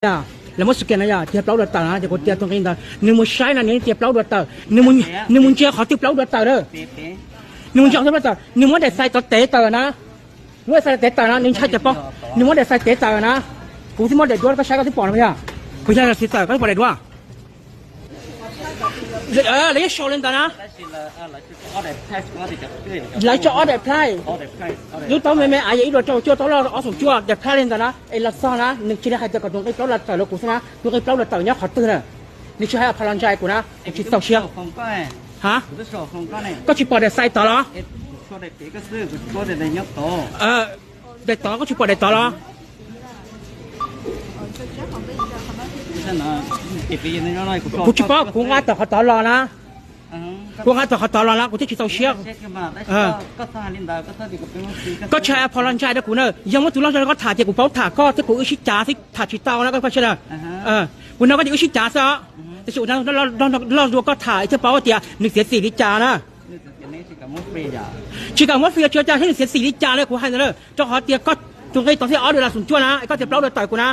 Lawv muab scan no yog tias plaub dua tawm na, ces kuv tias tus nqi ntawd nws mus saib no nws tias plaub dua tawm, nws mus ntsia qhov twg plaub dua tawm na. Nws mus ntsia qhov twg plaub dua tawm, nws muab daim xais tod tev tawm na. Muab daim xais tev tawm na, nws ntshai tias pom, nws muab daim xais tev tawm na. Kuv twb muab daim duab koj saib koj twb pom no yog, kuv yog xaiv tawm koj twb pom daim duab. Lawv yeej sau li ntawd na. Lawv tso ob daim plhaib, lub taub me me av yog ib dua rau cuaj, taub loj ob xoom cuaj, daim plhaib li ntawd na, es los txog na nws cia li hais tias kom tus nqi plaub dua tawm rau kuv xwb na, tus nqi plaub dua tawm nyob qhov twg na. Nws tsis hais apologize kuv na, kuv tsis txaus siab. Ha, koj tsis pom daim xais tod los? Daim tod koj tsis pom daim tod los? Kuv tsis paub, kuv nqa tom qhov tod los na. Kuv nqa tom qhov tod los na, kuv thiaj tsis txaus siab. Koj tsis hais apologize rau kuv na, yog muaj tus loj zog rau koj tham ces kuv paub tham koj thiab kuv wb sib cav xwb tham tsis tau na koj paub tsis na. Kuv nrog koj ces wb sib cav xwb os. Tab sis loj dua koj tham thiaj paub tias nws txiav txim li cas na. Tsis kam muab free tsis ua cas thiab nws txiav txim li cas li kuv hais ntawd na, rau qhov tias koj tus nqi tod thiaj ob dua las xoom cuaj na, koj tias plaub dua tawm kuv na.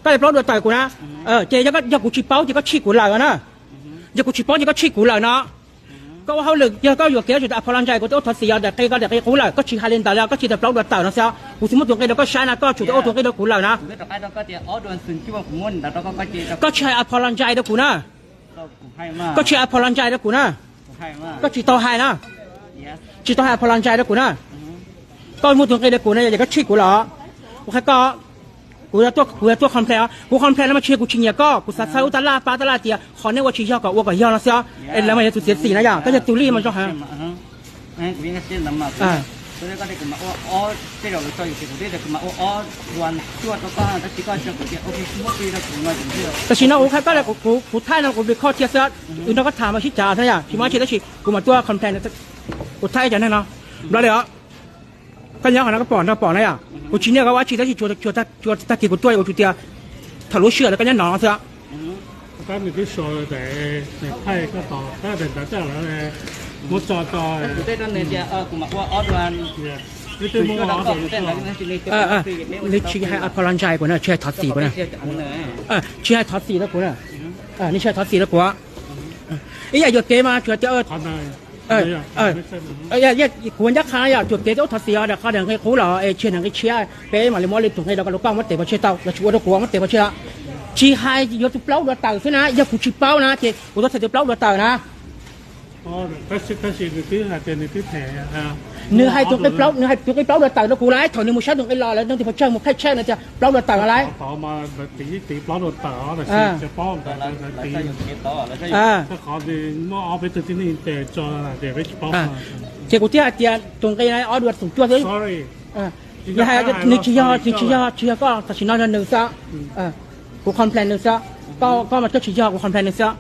Koj tias plaub dua tawm kuv na. Ces yog kuv tsis paub ces koj tshij kuv lawm na. Yog kuv tsis paub ces koj tshij kuv lawm no. Koj ua hauj lwm yog koj yuam kev koj tsum tau apologize, kuv twb ua thov txim os, daim qi ko daim qi qub lawm, koj tsis hais li ntawd li, koj tsis tias plaub dua tawm no xwb, kuv twb muab tus nqi rau koj saib na, koj tsum tau ua tus nqi rau kuv lawm na. Koj tsis hais apologize rau kuv na. Koj tsis hais apologize rau kuv na. Koj tsis tau hais na. Tsis tau hais apologize rau kuv na. Koj muab tus nqi rau kuv na, yog koj tshij kuv lawm. Kuv qhia koj, kuv, kuv yuav tuaj complain os. Kuv complain no mas tsis yog kuv tsis nyiam koj, kuv xav txhawb lub tab laj pab tab laj tias qhov nej ua tsis yog kom ua kom yog no xwb os. Es lawv mas yog tus txiav txim na yom, koj yog tus lij mas zoo heev. Tam sim no kuv qhia koj, kuv thaij no kuv record thiab xwb, wb nrog koj tham mas sib cav xwb yom, tsis muaj dab tsi tab sis kuv mam tuaj complain, kuv thaij cov neeg no. Nplog li os, koj nyob qhov no koj pom nrog pom na yom, kuv tsis niaj koj ua dab tsi tab sis tsuas tag kis kuv tuaj kuv tsuas tias thaum lub sij hawm ntawd koj nyob no xwb. Nws tsis hais apologize kuv na, tsis hais thov txim kuv na, tsis hais thov txim rau kuv na, nws tsis hais thov txim rau kuv. Ib yam yuam kev mas tsuas tias kuv ncaj qha na yom, yuam kev twb ua thov txim os, qhov daim nqi qub los es tsis yog daim nqi tshiab, peb mam li muab li tus nqi rau koj, muab teb pov tseg tau los tsis ua rau kuv, muab teb pov tseg tau. Tsis hais yuav tus plaub dua tawm xwb na, yog kuv tsis paub na ces kuv tuaj txhais tus plaub dua tawm na. Nws hais tus nqi plaub, nws hais tus nqi plaub dua tawm rau kuv lawm, thaum nws mus saib tus nqi los lawv nug tus pov tseg mus pheej check no tias plaub dua tawm no lawm. Ces kuv thiaj hais tias tus nqi ob dua xoom cuaj xwb. Nws hais nws tsis yog, nws tsis yog, tsis yog koj, tam sim no yog nws xwb. Kuv complain nws xwb. Koj mas koj tsis yog, kuv complain nws xwb.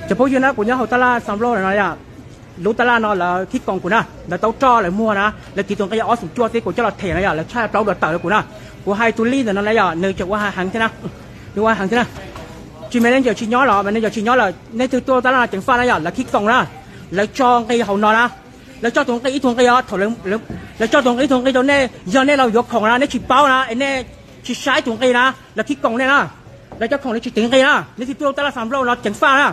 Cov phooj ywg na, kuv nyob hauv tab laj Xab Nplooj no yom, lub tab laj no lawv khib koom kuv na, lawv tau roj lawv muag na, lawv tiv tus nqi ob xoom cuaj xwb kuv coj los them na yom, lawv tshaj plaub dua tawm rau kuv na. Kuv hais tus lij ntawm no na yom, nws tseem ua heev thiab na, nws ua heev thiab na. Tsis manager tsis nyob los, manager tsis nyob lawm, nej twg tuaj tab laj no ceev faj na yom, lawv khib koom na, lawv tso nqi hauv no na, lawv tso tus nqi ib tug nqi os, thaum lawv tso tus nqi ib tug nqi rau nej, yog nej los yuav khoom na, nej tsis paub na, es nej tsis saib tus nqi na, lawv khib koom nej na, lawv cov khoom lawv tsis tiv nqi na, nej twg tuaj tab laj Xab Nplooj no ceev faj na.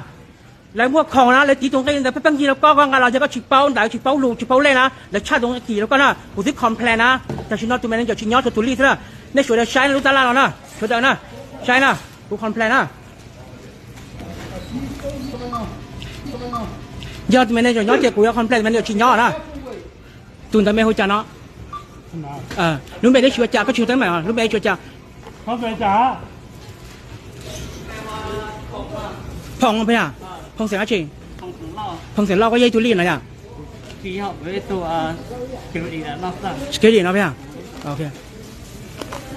Lawv muag khoom na, lawv tiv tus nqi ntawd pheej pheej yig rau koj, koj nqa los yog koj tsis paub ntawv tsis paub lus tsis paub lej na, lawv tshaj tus nqi rau koj na, kuv twb complain na. Tam sim no tus manager tsis nyob, tshuav tus lij xwb na. Nej sawv daws saib lub tab laj no na, sawv daws na, saib na, kuv complain na. Yog tus manager nyob ces kuv yuav complain, manager tsis nyob na. Tus ntawd me hu cas no? Lub npe dab tsi ua cas koj tsis hu teeb meem, lub npe dab tsi ua cas? Phoom peb yam, Phoom xeem dab tsi? Phoom xeem Lauj, koj yog ib tug lij no yam? Security no peb yam.